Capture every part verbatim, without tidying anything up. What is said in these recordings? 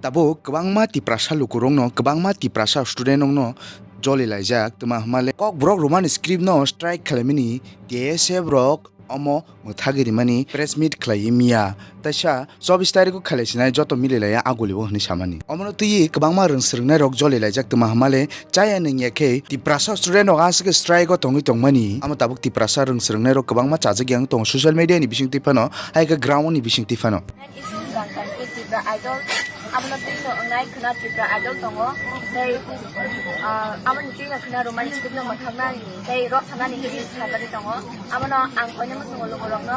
Tabuk kwbangma Tiprasa lukurokno, kwbangma Tiprasa student rokno joli laijak, twma hwnmale Kokborok Roman script no strike khlaimani T S F rok omo mwthagwi rimani press meet khlaiwi miya. Taisa chobbish tarikh o khlai sinai joto mililaiya agulio hwnwi samani. Omono twiwi kwbangma rwng swrwngnairok joli laijak, twma hwnmale chaya nwngya khe Tiprasa student rok aswk strike o tongwi tongmani. Amo tabuk Tiprasa rwng swrwngnairok kwbangma chajak yang tongo social media ni bisingtwi phano, hai khe ground ni bisingtwi phano. Nine issues bangkha khe Tipra Idol abono twino wngnai khwna Tipra Idol tongo. Tei, ah, amoni twino khwna Roman script no mwthaknani tei rw sanani hwnwi sajagwi tongo. Abono ang koinwi muchungo lukurokno,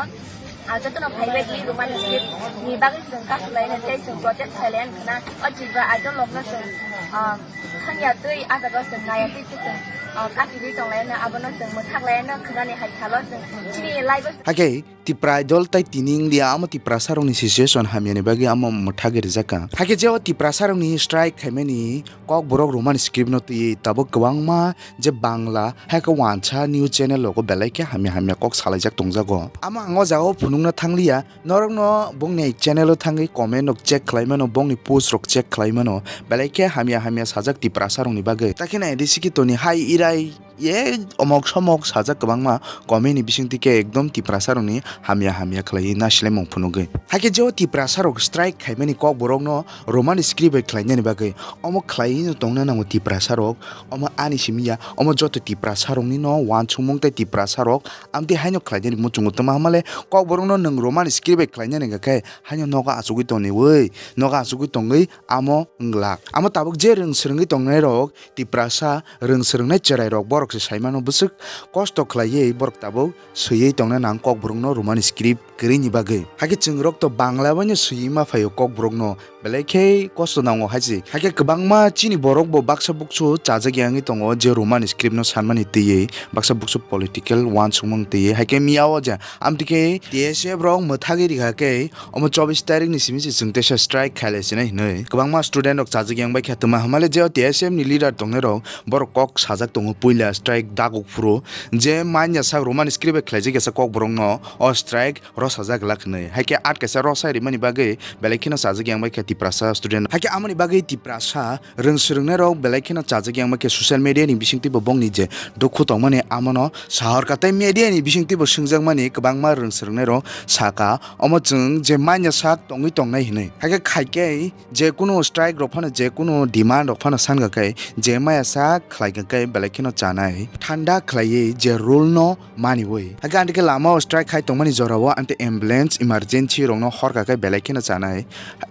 ah, jotono phaibai di Roman script ni bagwi chwng kasu laina tei chwng protest khlai laina khwna o Tipra Idol rokno chwng, ah, thangya twi ah jaga o chwng naya twi khe chwng, ah, kakiwi tong laina abono chwng mwthak laina khwnani hai salo chwng chini live o. Hakhe Tipra Idol tai tini wnglia, amo Tiprasa rokni situation hamyani bagwi amo mwthagwi rijak kha. Hakhe je o Tiprasa rokni strike khaimani Kokborok Roman script no twiwi tabuk kwbangma je Bangla hai khe wansa news channel rogo belai khe hamya hamya kok salaijak tongjago. Amo ang o jaga o phunukna thangliya, norokno bongni channel o thangwi comment rok check khlai mano, bongni post rok check khlai mano, belai khe hamya hamya sajak Tiprasa rokni bagwi. Takhe nai di sikitoni hai irai ye omok somok sajak kwbangma comment ni bisingtwi khe ekdom Tiprasa rokni hamya hamya khlaiwi nasilai mung phunugwi. Hakhe je o Tiprasa rok strike khaimani Kokborok no Roman script bai khlainani bagwi omo khlaiwi no tongna nango Tiprasa rok, omo ani simi ya, omo joto Tiprasa rokni no wansukmung tei Tiprasa rok amtwi haino khlainani muchungo, twma hwnmale Kokborok no nwng Roman script bai khlainani hwnkha khe haino nogo achugwi tongwi, nogo achugwi tongwi amo wng glak. Amo tabuk je rwng swrwngwi tongnai rok Tiprasa rwng swrwngnai chwrairok borok se saimano bwswk kosto khlaiwi borok tabuk swiwi tongna nang Kokborokno Roman script kwrwini bagwi. Hakhe chwng rok to Bangla baino swiwi ma phaio Kokborokno, belai khe kosto nango hai se. Hakhe kwbangma chini borok bo baksa buksu chajak ya wngwi tongo je Roman script no sanmani twiwi, baksa buksu political wansukmung twiwi. Hakhe miya o je amtwikhe T S F rok mwthagwi rikha khe omo chobbish tarikh ni simi se chwng teisa strike khailai sinai hinwi kwbangma student rok chajak yang bai kha, twma hwnmale je o T S F ni leader tongnai rok borok kok sajak tongo puila strike daguk phuru je manya sak Roman script bai khlaijak ya sa Kokborok no o strike rosajak glak hinwi, hai khe at kaisa rosai rimani bagwi belai kheno chajak yang bai kha Tiprasa student. Hai khe amoni bagwi Tiprasa rwng swrwngnairok belai kheno chajak yang bai khe social media ni bisingtwi bo bongni je dukhu tongmani amono sahorkha tei media ni bisingtwi bo swngjakmani kwbangma rwng swrwngnairok sakha, omo chwng je manya sak tongwi tongnai hinwi. Hai khe khai khe je kunu strike rok phano, je kunu demand rok phano sankha khe je maya sak khlai kha khe belai kheno chanai thanda khlaiwi je rule no maniwi. Hakhe ani khe lama o strike khai tongmani jora o anti ambulance emergency rok no horkha khe belai kheno chanai.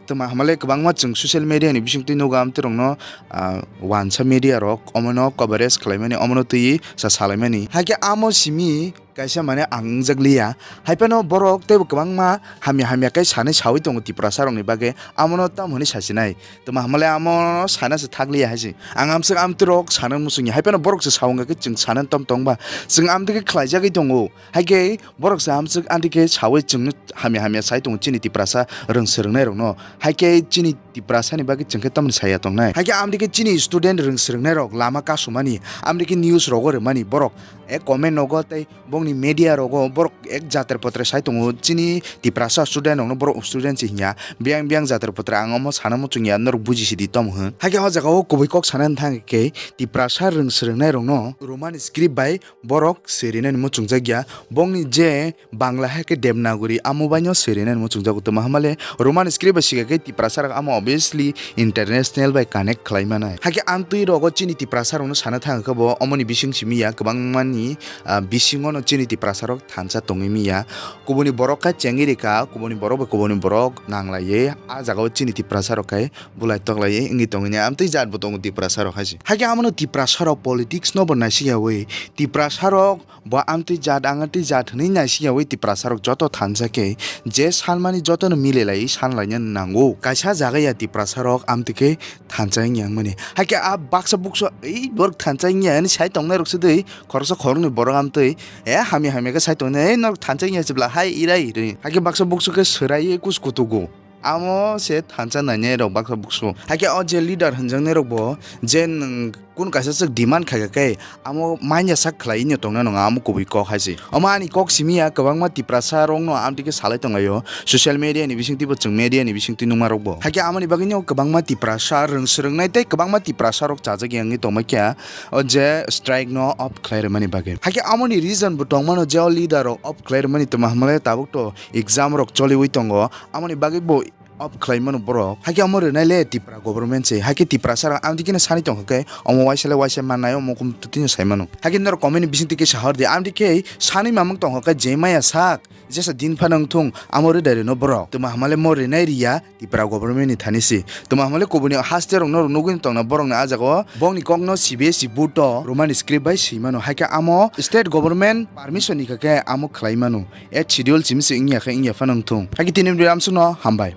Twma hamale kwbangma chwng social media ni bisingtwi nugo amtwi rok no, ah, wansa media rok omono coverage khlaimani, omono twiwi sa salaimani. Hakhe amo simi kaisa mane ang wngjak liya. Hai phano borok teibo kwbangma hamya hamya khe sanai sawi tongo Tiprasa rokni bagwi. Amono tamo hwnwi sasinai. Twma hamale amo sana se thak liya hai se. Ang amswk amtwi rok sana muchungya. Hai phano borok se sa wngkha khe chwng sana tom tong ba. Chwng amtwi khe khlaijagwi tongo. Hai khe borok se amswk anti khe sawi chwngno hamya hamya sai tongo chini Tiprasa rwng swrwngnairokno. Hai khe chini Tiprasani bagwi chwng khe tamoni saya tongnai. Hai khe amtwi khe chini student rwng swrwngnairok lama kasumani, amtwi khe news rogo rwmani borok, eh, comment nogo tei bongni media rogo borok ek jater potre sai tongo, chini Tiprasa student rokno borok student se hinya, biyang biyang jater potre ang omo sana muchungya, norok buji sidi tom hwn. Hai khe o jaga o kubui kok sana thang khe Tiprasa rwng swrwngnairok no Roman script bai borok swrwinani muchungjak ya, bongni je Bangla hai khe Devanagari amo baino swrwinani muchungjago, twma hamale Roman script bai swika khe Tiprasa rok amo obviously international bai connect khlai manai. Hai khe amtwi rogo chini Tiprasa rokno sana thang khe bo omoni bising simi ya kwbangmani, ah, bisingo no chini Tiprasa rok thansa tongwi miya. Kubuni borok kha chengwi rikha, kubuni borok bai kubuni borok nanglaiwi ah jagao chini Tiprasa rok khai bulai toklaiwi wngwi tongwi amtwi jat bo tongo Tiprasa rok hai se. Hai khe amono Tiprasa rok politics no bo naisingyawi Tiprasa rok bo amtwi jat ang amtwi jat hwnwi naisingyawi Tiprasa rok joto thansa khe je sanmani jotono mililaiwi sanlaina nango. Kaisa jaga ya Tiprasa rok amtwi khe thansa wngya wngmani. Hai khe a baksa buksa ei borok thansa wngya hwnwi sai tongnai rok se dei khoroksa khoroknwi borok amtwi, eh, hamya hamya khe sai tongnai, ei norok thansa wngya se bla hai irai ri. Hai khe baksa buksa khe swrai kus kutugo. Amo se thansa nainai rok baksa buksu. Hai khe o je leader hwnjaknai rok bo je nwng kunu kaisa swk demand khaikha khe amo manya sak khlai no tongna nwnga, amo kubui kok hai se. Omo ani kok simi ya, kwbangma Tiprasa rokno amtwi khe salai tonglaio social media ni bisingtwi bo, chwng media ni bisingtwi nukma rok bo. Hakhe amoni bagwi no kwbangma Tiprasa rwng swrwngnai tei kwbangma Tiprasa rok chajak ya wngwi tongma khe o je strike no off khlai rwmani bagwi. Hakhe amoni reason bo tongmano je o leader rok off khlai rwmani, tongma hwnmale tabuk to exam rok choliwi tongo, amoni bagwi bo off khlai mano borok. Hakhe omo rwnai le Tipra government se. Hakhe Tiprasa rok amtwi khe no sani tongkha khe omo waisa le waisa mannai, omo kum twtwi no sai mano. Hakhe norok comment ni bisingtwi khe sahor di, amtwi khe sanwi mamang tongkha khe je maya sak jesa din phano wngthung, amo rwdai rwno borok. Tongma hwnmale mo rwnai riya Tipra government ni thani si. Tongma hwnmale kubuni haste rokno nugwi tongna borokni ah jagao bongni kokno C B S E board o Romani script bai swi mano. Hakhe amo state government permission ni kha khe amo khlai mano. Eighth schedule simi se wngya khe wngya phano wngthung. Hakhe tini video amsukno hambai.